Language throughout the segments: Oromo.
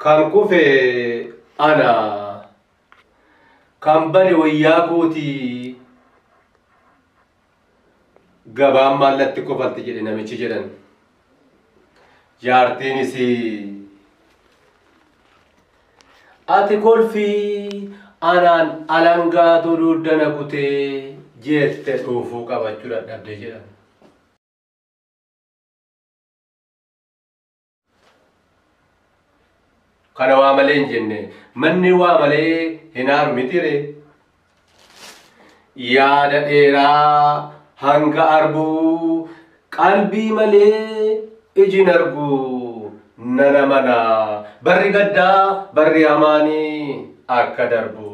Kan kufe ana, kan bade wayyaa kootii, gabaan maallatti kofalti jedhe namichi jedhan. Jaartiinis ati kolfii anaan alangaatu dugda kutee jette dhuufuu qabachuu dadhabde jedhan. Kana waa malee hin jenne, manni waa malee hin aaru mitiree. Yaada dheeraa hanga arbuu qalbii malee iji hin argu nana mana barri gaddaa barri hamaanii akka darbu.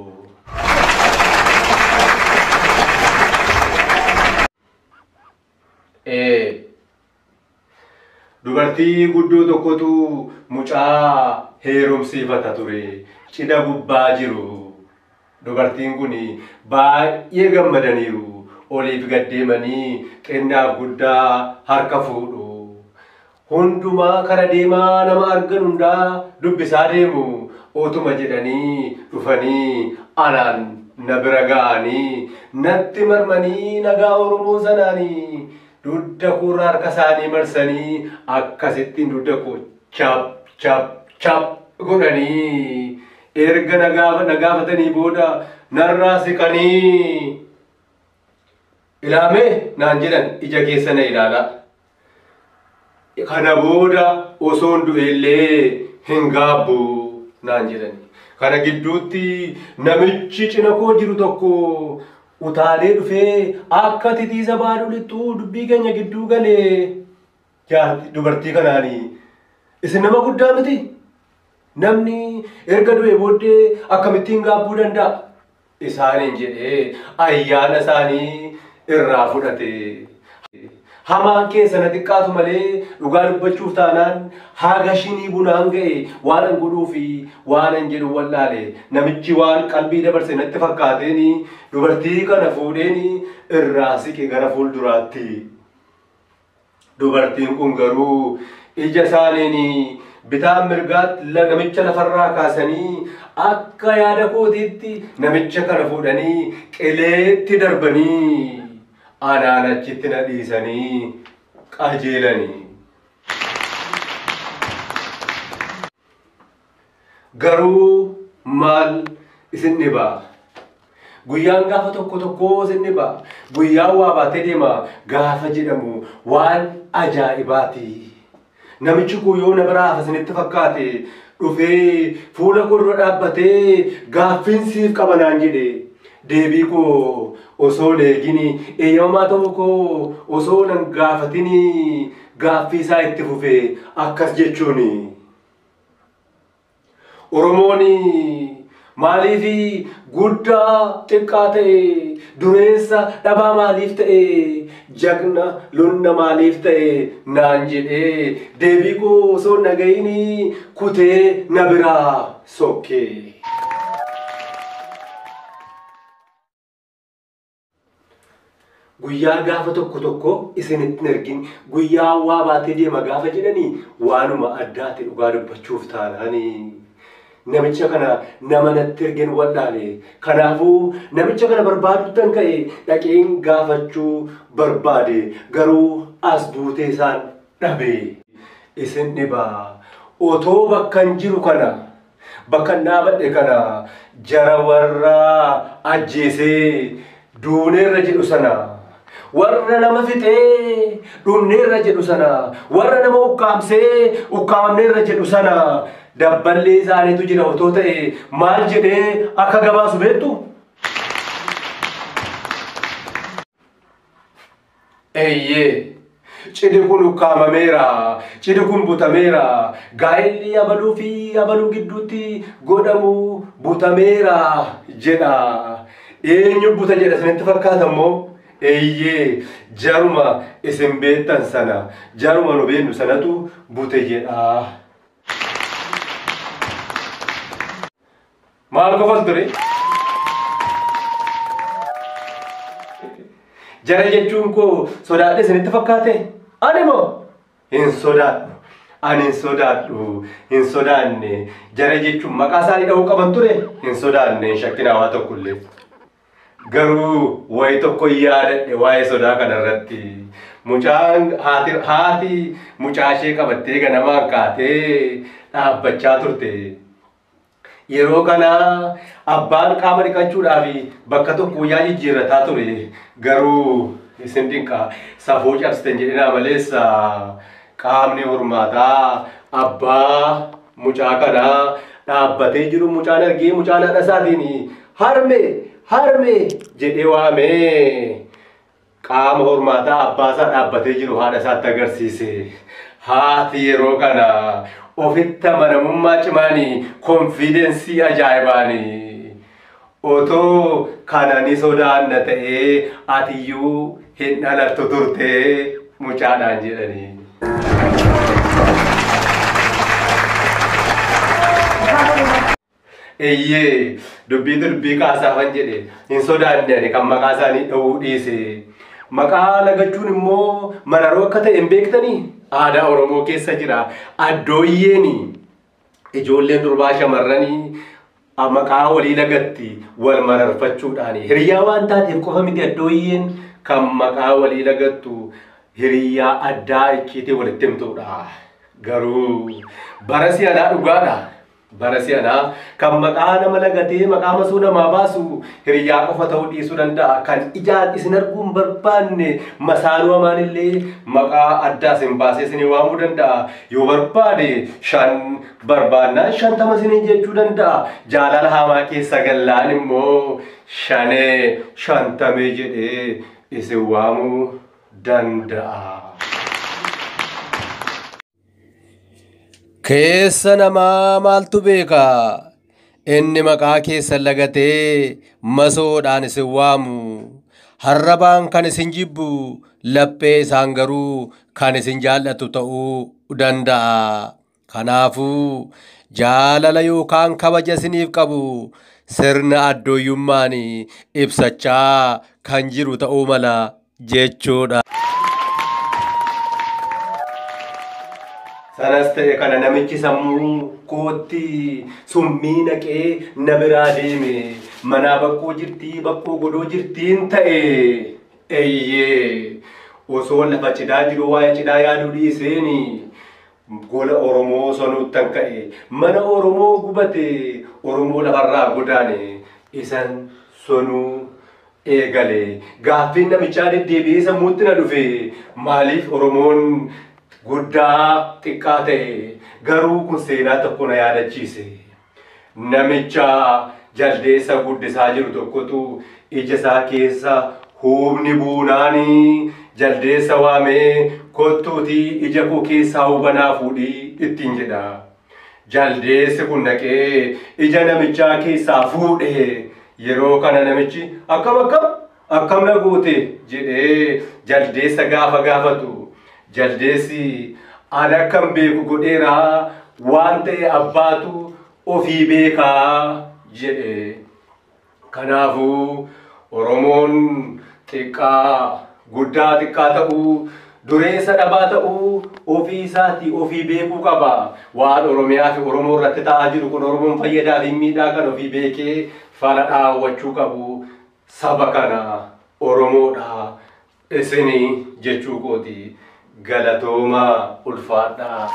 Dubartii guddoo tokkotu mucaa heerumsiifata ture. Cidha gubbaa jiru. Dubartiin kun baay'ee gammadaniiru. Oliif gad deemanii xinnaaf guddaa harka fuudhu. Hundumaa kara deemaa nama argan hundaa dubbisaa deemu. Otuma jedhanii dhufanii anaan na bira ga'anii natti marmanii nagaa Oromoo sanaanii dugda koorraa harka isaanii marsanii akkasittiin dugda koo chap chap chap godhanii erga na gaafatanii booda narraa siqanii ilaamee naan jedhan ija keessa na ilaalaa. Kana booda osoon du'ellee hin gaabbu naan jedhani. Kana gidduutti namichi cina koo jiru tokko utaalee dhufee akka titiisa baaduu lixxuu dubbii keenya gidduu galee jaarti dubartii kanaanii isin nama guddaa miti? Namni erga du'e booddee akkamittiin gaabbuu danda'a? Isaaniin jedhee ayyaana isaanii irraa fudhate. Hamaan keessa na xiqqaatu malee dhugaa dubbachuuf taanaan haga shinii bunaan ga'e waan an godhuu fi waan an jedhu wallaale. Namichi waan qalbii dabarse natti fakkaateeni dubartii kana fuudheeni irraa siqe gara fuulduraatti. Dubartiin kun garuu ija isaaniin bitaan mirgaatti namicha lafarraa kaasanii akka yaada kootiitti namicha kana fuudhanii qileetti darbanii anaan achitti na dhiisanii qajeelanii. Garuu maal isin dhibaa? Guyyaan gaafa tokko tokko isin dhibaa? Guyyaan waa baatee deema gaafa jedhamu waan ajaa'ibaati. Namichi kun yoo na biraa hafa isinitti fakkaate dhufee fuula koo dura dhaabbatee gaaffiin siif qaba naan jedhe. Deebii koo osoo hin eegini eeyyamamaa ta'uu koo osoo nan gaafatini gaaffii isaa itti fufe akkas jechuuni. Oromoon maaliif guddaa xiqqaa ta'e, dureessa dhabaa maaliif ta'e, jagna lonna maaliif ta'e naan jedhee deebii koo osoo hin dhaga'ini kutee na biraa sokke. Guyyaa gaafa tokko tokko isinitti hin ergin guyyaa waa baatee deema gaafa jedhanii waanuma addaati dhugaa dubbachuuf taanaanii. Namicha kana nama natti ergeen wallaale. Kanaafuu namicha kana barbaaduuttan ka'e dhaqeen gaafachuu barbaade garuu as buutee isaan dhabe. Isin dhibaa otoo bakka hin jiru kana bakka hin dhaabadhe kana jara warra ajjeesee duuneerra jedhu sana warra nama fixee dhumneerra jedhu sana warra nama ukkaamsee ukkaamneerra jedhu sana dabballee isaaniitu jira otoo ta'e maal jedhee akka gabaasu beektu? Eeyyee, cidhi kun ukkaamameera, cidhi kun butameera, gaa'elli abaluu fi abaluu gidduutti godhamu butameera jedha. Eenyu buta jedha isinitti fakkaata immoo? Eeyyee, jaruma isin beektan sana, jaruma nu beeknu sanatu bute jedha. Maal kofaltu ture? Jara jechuun koo sodaadhe isinitti fakkaate? Ani moo hin sodaadhu. Ani hin sodaadhu, hin sodaanne. Jara jechuun maqaa isaanii dhahuu qaban ture, hin sodaanne, hin shakkinaa waa tokkollee. Garuu wayi tokko yaadadhe waa'ee sodaa kanarratti. Mucaan haati mucaa ishee qabattee ganamaan kaatee dhaabbachaa turte. Yeroo kana abbaan qaama dhiqachuudhaaf bakka tokko wayyaa jijjiirrataa ture. Garuu isin dinqa safuu cabsiten jedhinaa maleessa qaamni hormaataa abbaa mucaa kanaa dhaabbatee jiru mucaan argee mucaan haadha isaatiin harme harme jedhee waamee qaama hormaataa abbaa isaa dhaabbatee jiru haadha isaatti agarsiise. Haati yeroo kana ofitti amanamummaa cimaanii konfiidensii ajaa'ibaanii otoo kana ni sodaanna ta'ee atiyyuu hin dhalattu turte mucaadhaan jedhanii. Eeyyee dubbii kaasaafan jedhe hin sodaanne ani kan maqaa isaanii dha'uu dhiise. Maqaa lagachuun immoo mararoo akka ta'e hin beektanii? Aadaa Oromoo keessa jira. Addooyyeeni ijoolleen durbaa shamarranii maqaa walii lagatti wal mararfachuudhaani. Hiriyaa waan taateef qofa miti addooyyeen kan maqaa walii lagattu hiriyaa addaa icciitii walitti himtuudha. Garuu bara si'anaa dhugaadha. Bara si'anaa kan maqaa nama lagatee maqaa masuu namaa baasu hiriyaa qofa ta'uu dhiisuu danda'a. Kan ijaan isin arguu hin barbaanne masaanuu hamaan illee maqaa addaa isin baasee isin waamuu danda'a. Yoo barbaade 5 barbaannaan 50 isiniin jechuu danda'a. Jaalala hamaa keessa gallaan immoo 5 50 jedhee isin waamuu danda'a. Keessa namaa maaltu beeka? Inni maqaa keessan lagatee masoodhaan isin waamu. Harrabaan kan isin jibbu laphee isaan garuu kan isin jaallatu ta'uu danda'a. Kanaafuu jaalala yookaan kabaja isiniif qabu sirna addooyyummaan ibsachaa kan jiru ta'uu mala jechuudha. Sanas ta'e kana namichi sammuu kootti summii naqee na biraa deeme. Manaa bakkoo jirtii bakkoo godoo jirtiin ta'e. Eeyyee osoo lafa cidhaa jiru waa'ee cidhaa yaaduu dhiiseeni gola Oromoo sonuuttan ka'e. Mana Oromoo gubate Oromoo lafarraa godaane isan sonuu eegale. Gaaffiin namichaa deddeebi'ee sammuutti na dhufe maaliif Oromoon guddaa xiqqaa ta'e garuu kun seenaa tokko na yaadachiise. Namicha jaldeessa guddisaa jiru tokkotu ija isaa keessa hubni buunaanii jaldeessa waamee kottuutii ija koo keessaa hubanaa fuudhii ittiin jedha. Jaldeessi kun dhaqee ija namichaa keessaa fuudhe. Yeroo kana namichi akkam akkam akkam na goote jedhee jaldeessa gaafa gaafatu. Jaldeessi ani akkam beeku godheeraa waan ta'e abbaatu ofii beekaa jedhe. Kanaafuu Oromoon xiqqaa guddaa xiqqaa ta'uu dureessa dhabaa ta'uu ofii isaatii ofii beekuu qaba. Waan Oromiyaa fi Oromoo irratti ta'aa jiru kun Oromoon fayyadaa fi miidhaa kan ofii beekee fala dhaawwachuu qabu. Saba kana Oromoodha isinii jechuu kooti. Galatooma ulfaadhaa.